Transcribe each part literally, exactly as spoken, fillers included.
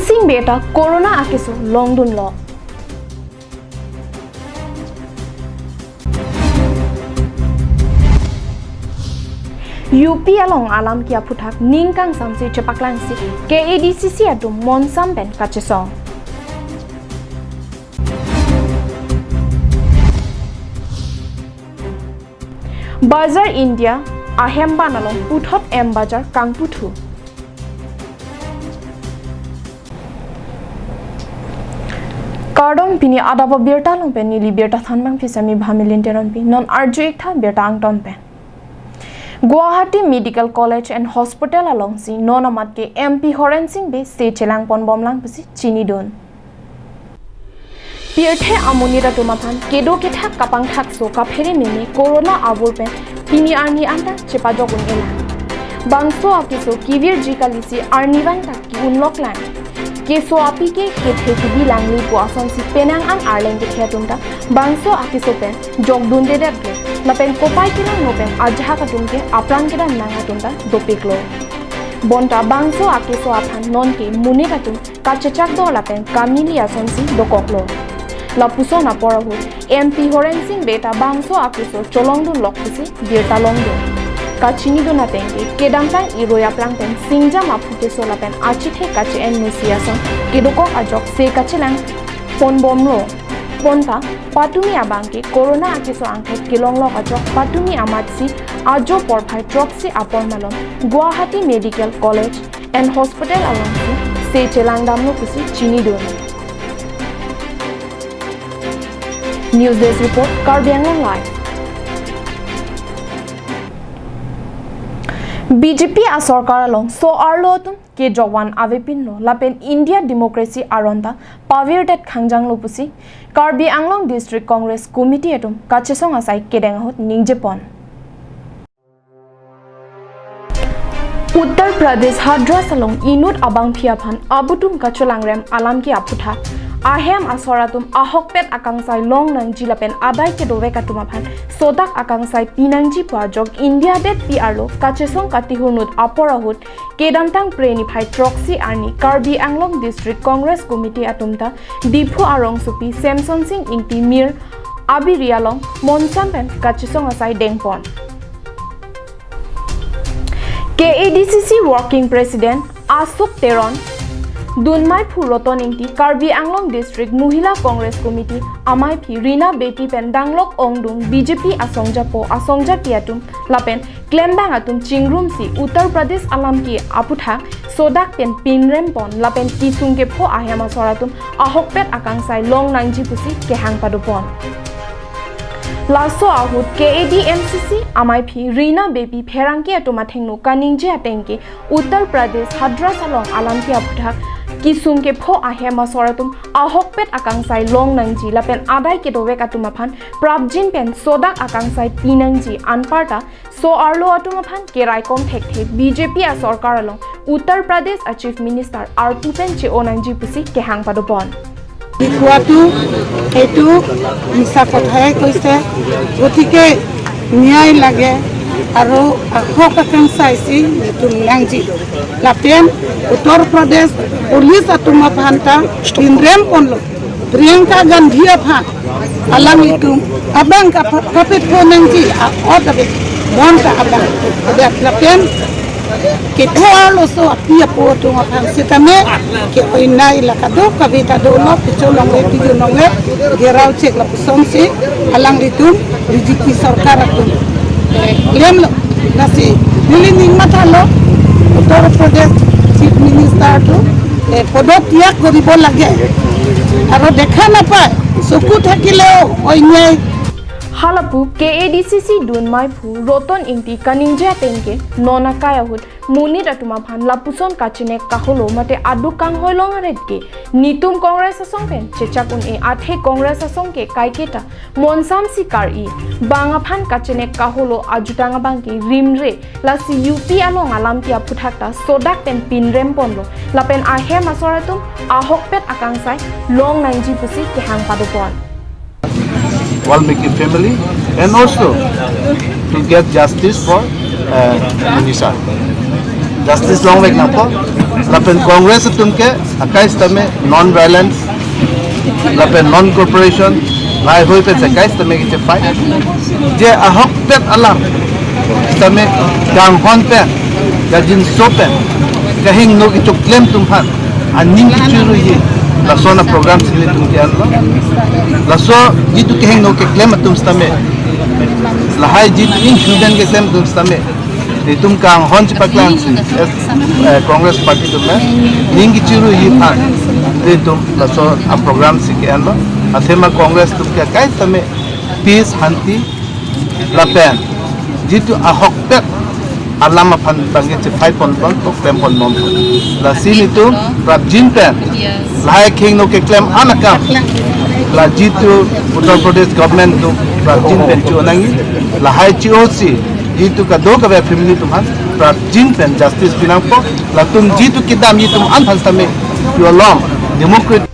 Sing beta corona akeso longdunlo. U P along alam ke aphuthak ning kangsamsi chepaklangsi K A D C C atum monsam pen kachesong. Bazaar India ahem ban along puthot M Bazaar kangputhu. Kardom, pini adap abirta along pen neli birta thanbang phisami Bhamilin Teronpi, non arju-ik tha birta angton pen. Guwahati Medical College and Hospital alongsi non amat ke M P Horen Sing Bey se chelangponbomlang pusi chinidun. Pirthe amonit atum aphan kedo kethak kapangthakso kaphere meme corona avur pen pini arni anta chepajok un-elang. Bangso akeso kevirji kalisi arnivang ta ki-unloklang. Keso api ke kethe kebi langli pu asonsi penang an arleng kethe atum ta bangso akeso pen jokdundedetlo. Lapen kopai kelangno pen ajahak atum ke apran kedamnang atum ta dopiklo. Bonta bangso akeso aphan nonke monit atum kachechak do lapen kamili asonsi dokoklo. Lapuson apor ahut M P Horen Sing Bey ta bangso akeso cholongdunlok pusi birta longdun. Kachinidun ateng ke kedamtang irui aplang pen singjam aphu keso lapen achithe kache-en musi ason kedokok ajok se kachelangponbomlo. Bonta patumi abang ke corona akeso angthek kelonglok ajok patumi amatsi ajo porphai throksi apor malom Guwahati Medical College and Hospital alongsi se chelangdamlo pusi chinidun. News Desk Report, Karbi Anglong Live. B J P asorkar along so-arlo atum kejokvan avepinlo lapen India democracy aron ta pavirdet khangjanglo pusi Karbi Anglong District Congress Committee atum kachesong asai kedeng ahut ningjepon. Uttar Pradesh Hathras along inut abangpi aphan abutum kacholangrem alam ke aphuthak ahem asor atum ahokpet akangsai longnangji lapen adai kedovek atum aphan sodak akangsai pinangji pu ajok India det pi arlo kachesong katihurnut apor ahut kedamtang Phre niphai throksi arni Karbi Anglong District Congress Committee atum ta Diphu arongsopi Semson Sing Ingti Mir abiri along monsam pen kachesong asai dengpon. K A D C C Working President Ashok Teron, Dunmaiphu Roton Ingti, Karbi Anglong District Mohila Congress Committee amaiphi Rina Beypi pen danglok ongdung B J P asongjapo asongjapi atum lapen klembang atum chingrumsi Uttar Pradesh alam ke aphuthak sodak pen pinrempon lapen kisung kepho ahem asor atum ahokpet akangsai longnangji pusi kehang padopon. Laso ahut K A D M C C amaiphi Rina Beypi pherangke atum athengno kaningje ateng ke Uttar Pradesh Hathras along alam ke aphuthak kisung kepho ahem asor atum ahokpet akangsai longnangji lapen adai kedovek atum aphan prapjin pen sodak akangsai pinangji anparta so-arlo atum aphan keraikom thekthe B J P asorkar along Uttar Pradesh a Chief Minister arpu pen che-onangji pusi kehang padopon. কোৱাটো এইটো মিছা কথাই কৈছে। গতিকে ন্যায় লাগে আৰু আহক আকাংক্ষা আইছি এইটো মিলাংজি। Lapen Uttar Pradesh police atum aphan ta pinremponlo, Priyanka Gandhi aphan alanglitum abang kapa-, kapitpo nangji a-ot abe bonta abang. Abe lapen kethor loso api apo atum aphan sitame ke oinai la kadokave ta dolo, kecholongle pijulongle, gherao chek lapusonsi alanglitum B J P sorkar atum lemlo. Lasi neli ning mathalo, Uttar Pradesh Chief Minister tu, eh, পদত্যাগ কৰিব লাগে। আৰু দেখা নাপায়, চকু থাকিলেও অন্যায়। Halapu K A D C C Dunmaiphu Roton Ingti kaningje ateng ke non akai ahut monit atum aphan lapuson kachenek kaholo mate aduk kanghoi long aret ke netum Congress asong pen chechak un-e, athe Congress asong ke kaiketa monsam sikar-i, bang aphan kachenek kaholo ajutang abang ke rimre, lasi U P along alam ke aphuthak ta sodak pen pinremponlo, lapen ahem asor atum ahokpet akangsai longnangji pusi kehang padopon. Valmiki family and also to get justice for, uh, Monisha. Justice longvek nangpo, Lapen Congress atum ke akai sitame non-violence, lapen non-cooperation, lahai hui pen se akai sitame kechefight. Je ahokpet alam sitame kanghon pen, kajinso pen, kehingno kechoklem atum aphan aning kechiruji lason a-program si nelitum ke-enlo. Laso jitu kehingno keklem atum sitame, lahai jitu incident keklem atum sitame, itum kanghon chepaklang si, eh, Congress Party atum le ning kechiruji aphan itum laso a-program si ke-enlo. Athema Congress atum ke akai sitame peace, shanti, lapen jitu ahokpet alam aphan abang ke chefight pon pon, to klem pon pon. Lasi nelitum prapjin pen lahai kehingno keklem an akam, la jitu Uttar Pradesh government atum prapjin pen cho nangji, lahai cho si jitu kadokave family atum aphan prapjin pen justice pi nangpo, latum jitu kedamji atum an aphan sitame yo long democratic.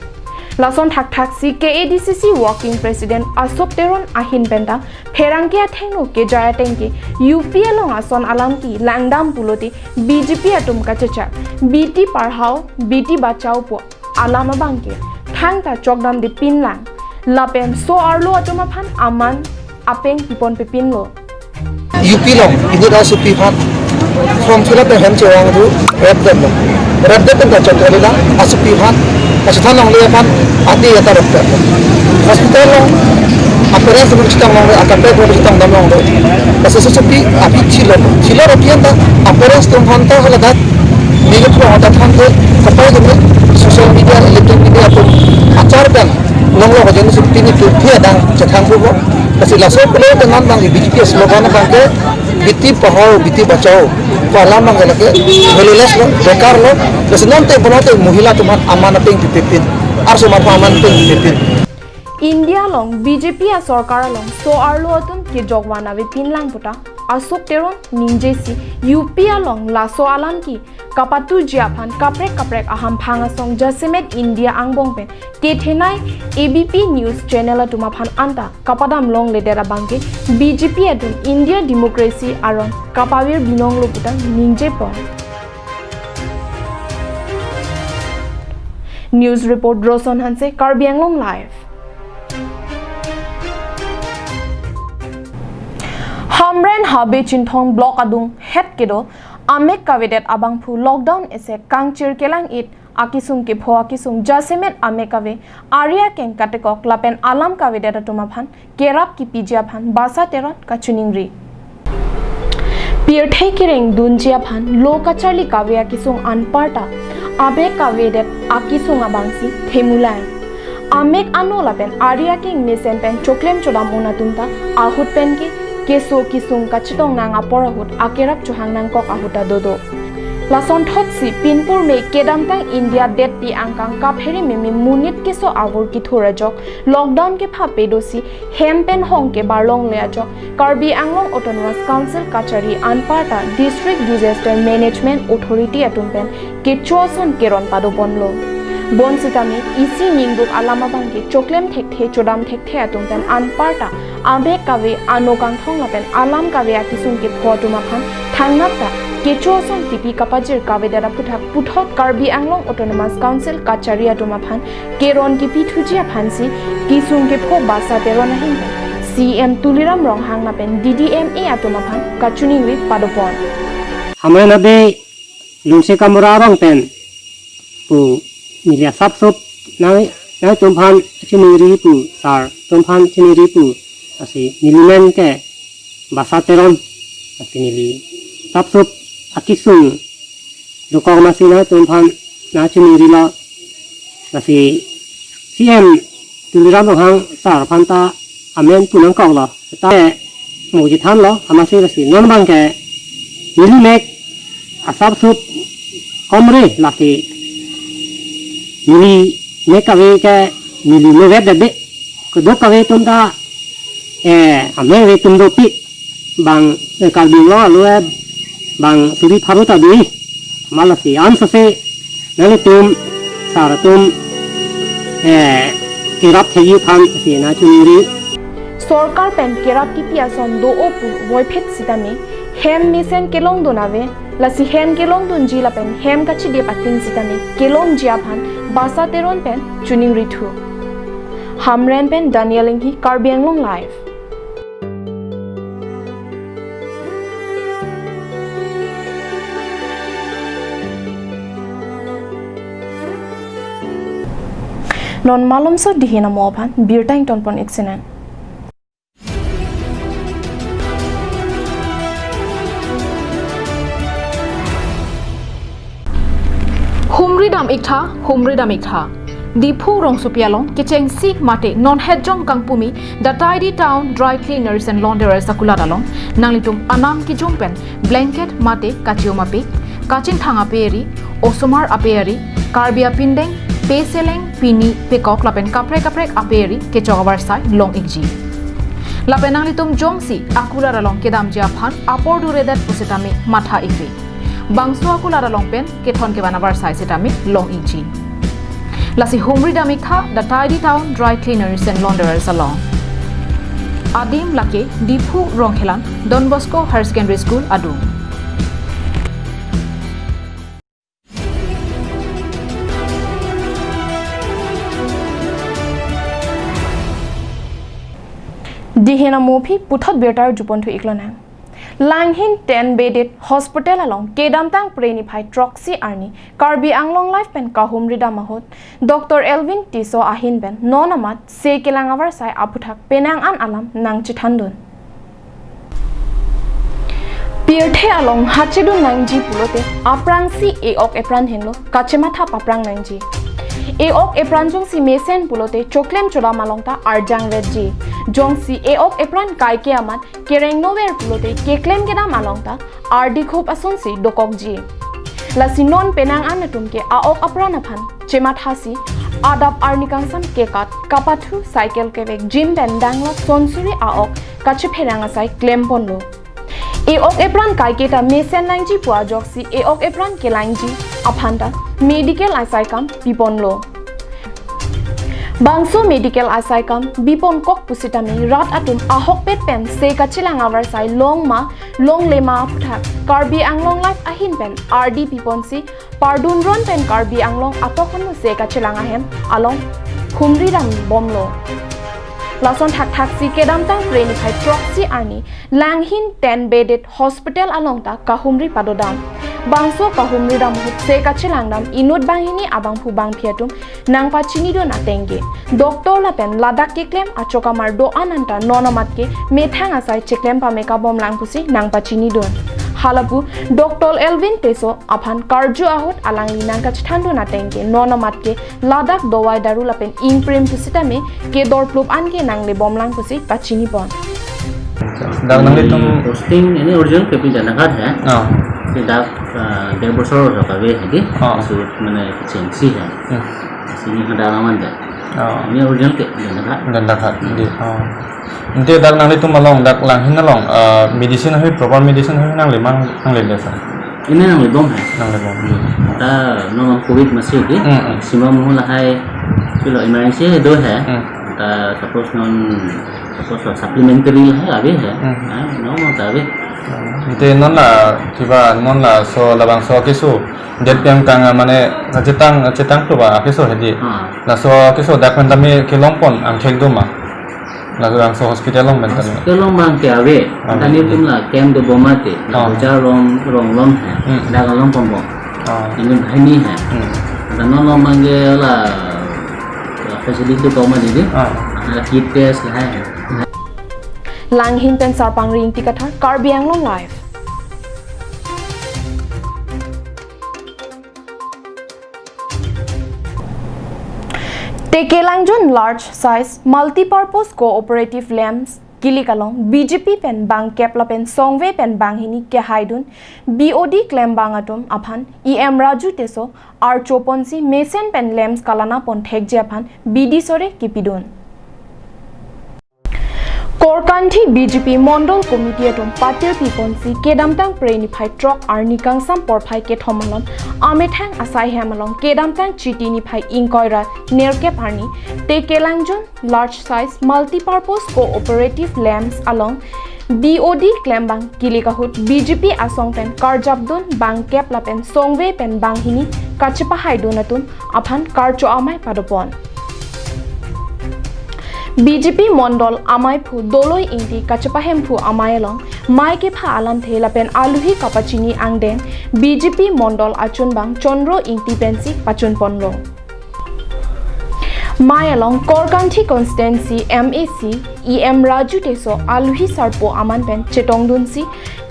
Lason thakthak si K A D C C Working President Ashok Teron ahin pen ta pherangke athengno kejai ateng ke U P along ason alam ke langdam pulote B J P atum kachechak, Beti Padhao, Beti Bachao pu alam abang ke thangta chokdamde pinlang, lapen so-arlo atum aphan aman apeng pipon pepinlo. U P along inut asopi aphan form fill up pen hem chevang thu rapdetlo. Rapdet pen kachot kali la asopi aphan kachethan longle aphan ati ata rapdetlo. Hospital along a-parents along chetong longle, a-contact along chetongdam longle. Kaso asopi aphi thilo, thilo aphi anta a-parents atum aphan ta haladak nilip lo, hota aphan ke kapai keme social media, electronic media atum achar pen longlo, kajen asopi nelitum aphi adang chethang pupo. Lasi laso pulote non abang ke B J P slogan abang ke Beti Padhao, Beti Bachao pu alam abang ke lake valueless lo, bekar lo. Lasi non te pulote mohila atum aphan aman apeng pipepin, arso aman apeng pipepin. India along B J P asorkar along so-arlo atum kejokvan ave pinlang puta Ashok Teron ningjesi, U P along laso alam ke kapatuji aphan kaprek kaprek ahamphang asong jasemet India angbong pen kethenei A B P News Channel atum aphan anta kapadam longledet abang ke B J P atum India democracy aron kapavir binonglo puta ningjepon. News report Roson Hanse, Karbi Anglong Live. Hamren Habe Chinthong Block adung het kedo amek kavedet abangphu lockdown isi kangchir kelang-it akesung kepho akesung jasemet amek kave ari akeng katekok lapen alam kavedet atum aphan kerap kepiji aphan Basa Teron kachiningri. Pirthe kereng dunji aphan lo kacharli kave akesung anparta amek kavedet akesung abangsi themulang. Amek ano lapen ari akeng mesen pen choklem chodam un atum ta ahut pen ke keso kesung kachetong nang apor ahut akerap chohang nangkok ahut ta dodo. Lasonthotsi pinpur me kedamtang India detpi angkang kaphere meme monit keso avur kethur ajok lockdown kepha pedosi hem pen hong kebar longle ajok Karbi Anglong Autonomous Council kachari anparta District Disaster Management Authority atum pen kecho ason keron padoponlo. Bonsitame isi ningduk alam abang ke choklem thekthe chodam thekthe atum pen anparta amek kave ano kangthong lapen alam kave akesung kepho atum aphan thangnat ta kecho ason kipi kapajir kavedet aphuthak puthot Karbi Anglong Autonomous Council kachari atum aphan keron kipithuji aphansi kesung kepho Basa Teron ahin pen C E M Tuliram Ronghang lapen D D M A atum aphan kachiningri padopon. Hamren Habe Lungse Kamora arong pen pu neli asapsop nang, nangtumphan chiningri pu, sir tumphan chiningri pu, lasi neli men ke Basa Teron, lasi neli asapsop akesung dokok amatsi nangtumphan nangchiningrilo, lasi C E M Tuliram Ronghang sir aphan ta amen pu nangkoklo. Ta mo chethanlo amatsi, lasi non abang ke neli mek asapsop komre, lasi neli mek kave ke neli mevet dede, kedok kave atum ta, eh, amek ave atum dopik, bang, eh, Karbi Anglong alo, eh, bang suri pharo ta dei. Amat lasi ansose nanglitum sir atum, eh, kerap thekji aphan si nangchiningri. Sorkar pen kerap kipi ason do-o pu voiphit sitame hem mesen kelongdun ave Lasi hem kelongdunji lapen hem kachidip ating sitame kelongji aphan Basa Teron pen choningrithu. Hamren pen Daniel Inghi, Karbi Anglong Live. Non malomso dihin amo aphan birta ingtonpon ik sinen. Humri dam iktha, humri dam iktha. Diphu rongsopi along kechengsi mate non hetjong kangpumi The Tidy Town Dry Cleaners and Launderers akulat along nanglitum anam kejung pen blanket mate kachiom apik, kachingthang ape eri, osomar ape eri, Karbi apindeng, peseleng, pini, pekok lapen kaprek kaprek ape eri kechok avarsai long ikji. Lapen nanglitum jongsi akulat along kedamji aphan apor duredet pusitame matha ikri. Bangso akulat along pen kethon kevan avarsai sitame long ikji. Lasi humri dam iktha The Tidy Town Dry Cleaners and Launderers along. Adim lake Diphu Rongkhelan Don Bosco Higher Secondary School adung. Dihin amo aphi puthot birta arjuponthu iklonang. Langhin ten bedded hospital along kedamtang Phre niphai throksi arni Karbi Anglong Live pen kahumri dam ahut Doctor Elvin Tisso ahin pen non amat se kelang avarsai aphuthak penang an alam nangchethandun. Pirthe along hachedun nangji pulote aphrangsi e-ok epran henlo kachematha paphrang nangji. E-ok epran jongsi mesen pulote choklem chodam along ta arjang vetji. Jongsi e-ok epran kaike amat kereng nover pulote keklem kedam along ta ardi khop asonsi dokokji. Lasi non penang an atum ke a-ok apran aphan chemathasi adap arni kangsam kekat kapathu cycle kevek jim pen danglak sonsuri a-ok kachepherang asai klemponlo. E-ok epran kaiketa mesen nangji pu ajoksi e-ok epran kelangji aphan ta medical asai kam piponlo. Bangso medical asai kam bipon kok pusitame rat atum ahokpet pen se kachelang avarsai long ma longle ma aphuthak Karbi Anglong Live ahin pen ardi piponsi pardun ron pen Karbi Anglong atok hanu se kachelang ahem along humri dam bomlo. Lason thakthaksi kedamtang Phre niphai throksi arni Langhin ten bedded hospital along ta kahumri padodam. Bangso kahumri dam ahut se kachelang dam inut banghini abangphu bangphi atum nangpachinidun ateng ke doctor lapen ladak keklem achokamar do-an anta non amat ke methang asai cheklem pame kabomlang pusi nangpachinidun. Halapu Doctor Elvin Tisso aphan karju ahut alangli nangkachethandun ateng ke non amat ke ladak dawai daru lapen ingprim pusitame kedorplup an ke nanglebomlang pusi pachinipon. Dak nanglitum posting ini original ke pin Dantaghat hai. Oh. Ke dak, ah, der bosor ho kave hai di. Oh. Su mane kechengsi hai. Hmm. Sini ada alaman dah. Oh. Ini original ke Dantaghat. Dantaghat. Hmm. Di. Oh. Ante dak nanglitum along dak Langhin along, ah, medicine ahui, proper medicine ahui nanglemang, nangle desa. Ini nanglebom hai. Nanglebom. Hmm. Ta non covid masih di. Hmm, hmm. Maximum ho lahai kilo emergency do hai. Hmm. Ta suppose non suppose supplementary lahai ave hai. Hmm. Ah, non non ta ave. Ante non la kiba non laso labangso akeso det piang tang mane kachetang chetang tu ba akeso hedi. Ah. Laso akeso dak pen tame kelongpon angthek do ma. Laso labangso hospital along pen tame. Hospital along abang ke ave. Ave. Tani tum la camp do bom mate. Ah. Bojar rong rong long hai. Hmm. Dak along pom bom. Ah. Ini bahini hai. Hmm. Dak non along abang ke la facility bom ma di. Ah. La kit test lahai. Langhin pen Sarpang Ringti Kathar, Karbi Anglong Live. Tekelangjun large size multipurpose cooperative lamps kilik along B J P pen bangkep lapen songve pen banghini kehaidun B O D klembang atum aphan E M Raju Tisso archoponsi mesen pen lamps kalanapon thekji aphan bidi sore kipidun. Korkanthi B J P Mondol Committee atum patir piponsi kedamtang Phre niphai throk arni kangsam porphai kethom along amethang asai hem along kedamtang Chiti niphai ingkoi ra nerkep arni Tekelangjun large size multipurpose cooperative lamps along B O D klembang kilik ahut B J P asong pen karjapdun bangkep lapen songve pen banghini kachepahaidun atum aphan karcho amei padopon. B J P Mondol Ameiphu Doloi Ingti kachepahemphu amei along mei kepha alamthe lapen aluhi kapachini angdeng B J P Mondol achunbang Chondro Ingti pensi pachunponlo. Mei along Korkanthi constituency M A C E M Raju Teso aluhi sarpo aman pen chetongdunsi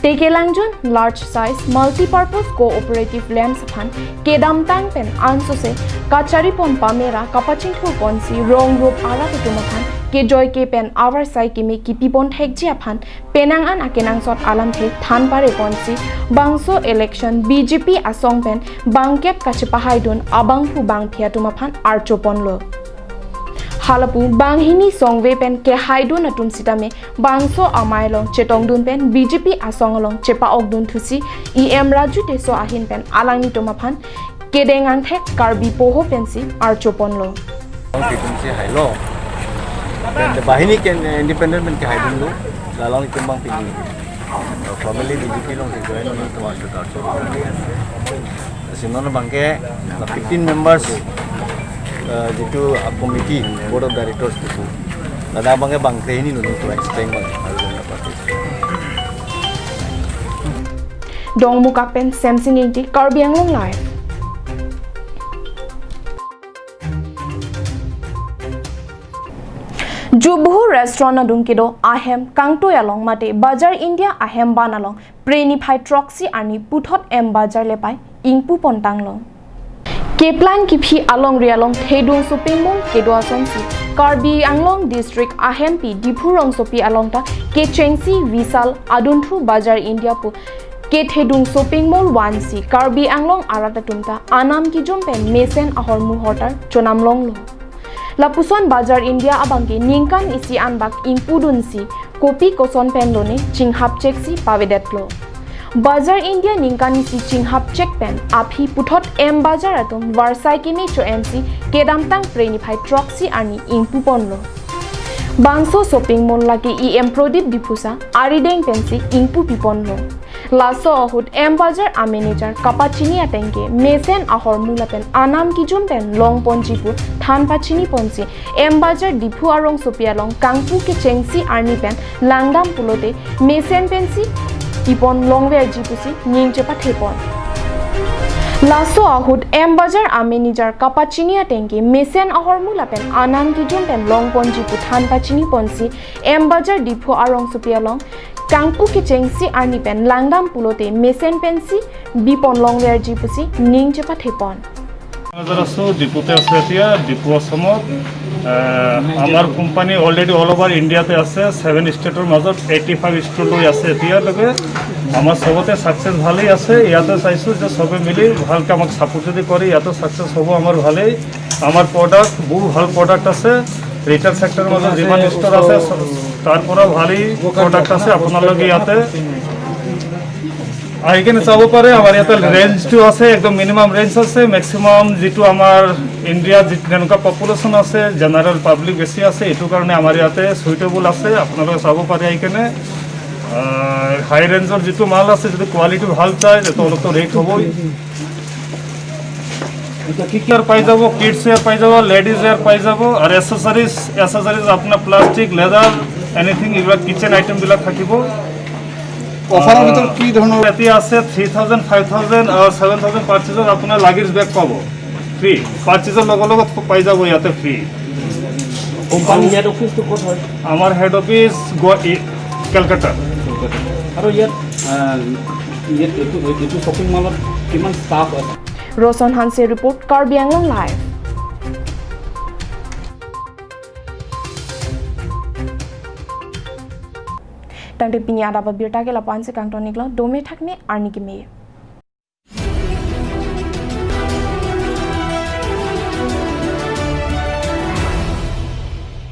Tekelangjun large size multi-purpose cooperative lamps aphan kedamtang pen ansose kacharipon pamera kapachingthurponsi rong rup arat atum aphan kejoike pen avarsai keme kipipon thekji aphan penang an akenangsot alamthe than pareponsi bangso election B J P asong pen bangkep kachepahaidun abangphu bangphi atum aphan archoponlo. Halapu banghini songve pen kehaidun atum sitame bangso amei along chetongdun pen B J P asong along chepa-okdun thusi E M Raju Teso ahin pen alanglitum aphan kedeng angthek Karbi poho pensi archoponlo. Along itum si hailo. Pen banghini ken independent pen kehaidunlo. Lalang itum bang pini. Formally B J P along si join along itum archo archo. Si non abangke la fifteen members, eh, jitu a committee, board of directors itu. Ladak abangke bangkrehini lo, to explain bang. Dongmukak pen Samson Ingti, Karbi Anglong Live. Jubuhu restaurant adung kedo ahem kangtui along mate Bazar India ahem ban along Preniphai throksi arni puthot M Bazar lepai ingpupontanglo. Keplang kiphi alongri along thedung shopping mall kedo asonsi Karbi Anglong district ahempi Diphu rongsopi along ta kechengsi Vishal adunthu Bazar India pu kethedung shopping mall vansi Karbi Anglong arat atum ta anam kijum pen mesen ahormu hortar chonamlonglo. Lapuson Bazar India abangke ningkan isi anbak ingpudunsi kopi koson pen lone chinghapcheksi pavedetlo. Bazar India ningkan isi chinghapchek pen aphi puthot M Bazar atum varsai keme cho-ensi kedamtang Preniphai throksi arni ingpuponlo. Bangso shopping mall lake E M Prodip Diphusa arideng pensi ingpupiponlo. Laso ahut M Bazar a manager kapachini atengke mesen ahormu lapen anam kijum pen longponji pu than pachiniponsi M Bazar Diphu arongsopi along kangpu kechengsi arni pen langdam pulote mesen pensi pipon longverji pusi ning chepathepon. Laso ahut M Bazar a manager kapachini atengke mesen ahormu lapen anam kijum pen longponji pu than pachiniponsi M Bazar Diphu arongsopi along kangpu kechengsi arni pen langdam pulote mesen pensi pipon longverji pusi ning chepathepon. বাজার আছো, ডিপুতে আছো এতিয়া, ডিপু আছামত। আহ, আমাৰ company already all over ইণ্ডিয়াতে আছে, ছেভেন ষ্টেটৰ মাজত এইটি ফাইভ ষ্ট'ৰ লৈ আছে এতিয়ালৈকে। আমাৰ চবতে ছাকচেছ ভালেই আছে। ইয়াতে চাইছোঁ যে চবে মিলি ভালকৈ আমাক ছাপোৰ্ট যদি কৰে, ইয়াতে ছাকচেছ হ'ব আমাৰ ভালেই। আমাৰ প্ৰডাক্ট, বহু ভাল প্ৰডাক্ট আছে। ৰিটেইল ছেক্টৰৰ মাজত যিমান ষ্ট'ৰ আছে, চ-, তাৰ পৰা ভালেই প্ৰডাক্ট আছে। আপোনালোকে ইয়াতে আহি কেনে চাব পাৰে। আমাৰ ইয়াতে ৰেঞ্জটো আছে, একদম মিনিমাম ৰেঞ্জ আছে। মেক্সিমাম যিটো আমাৰ ইণ্ডিয়াত যি-, যেনেকুৱা পপুলেশ্যন আছে, জেনেৰেল পাব্লিক বেছি আছে, এইটো কাৰণে আমাৰ ইয়াতে চুইটেবল আছে। আপোনালোকে চাব পাৰে আহি কেনে। আহ, হাই ৰেঞ্জৰ যিটো মাল আছে, যদি কোৱালিটি ভাল চায়, তেতিয়া অলপতো ৰেট হ'বই। এতিয়া কি কি ৱেৰ পাই যাব, কিডছ ৱেৰ পাই যাব, লেডিজ ৱেৰ পাই যাব, আৰু এচেছাৰিজ, এচেছাৰিজ আপোনাৰ প্লাষ্টিক, লেডাৰ, এনিথিং, এইবিলাক কিটচেন আইটেমবিলাক থাকিব। অফাৰৰ ভিতৰত কি ধৰণৰ? এতিয়া আছে থ্ৰী থাউজেণ্ড, ফাইভ থাউজেণ্ড আৰু ছেভেন থাউজেণ্ড পাৰ্চেজত আপোনাৰ লাগেজ বেগ পাব ফ্ৰী। পাৰ্চেজৰ লগে লগত পাই যাব ইয়াতে ফ্ৰী। কোম্পানী হেড অফিচটো ক'ত হয়? আমাৰ হেড অফিচ গুৱাহাটী, কেলকাতা। আৰু ইয়াত, আহ, ইয়াত এইটো, এইটো শ্বপিং মলত কিমান ষ্টাফ আছে? Roson Hanse report, Karbi Anglong Live. Tangte pini adap abirta ke lapu-an si kangton-iklo, dome thakme arni keme.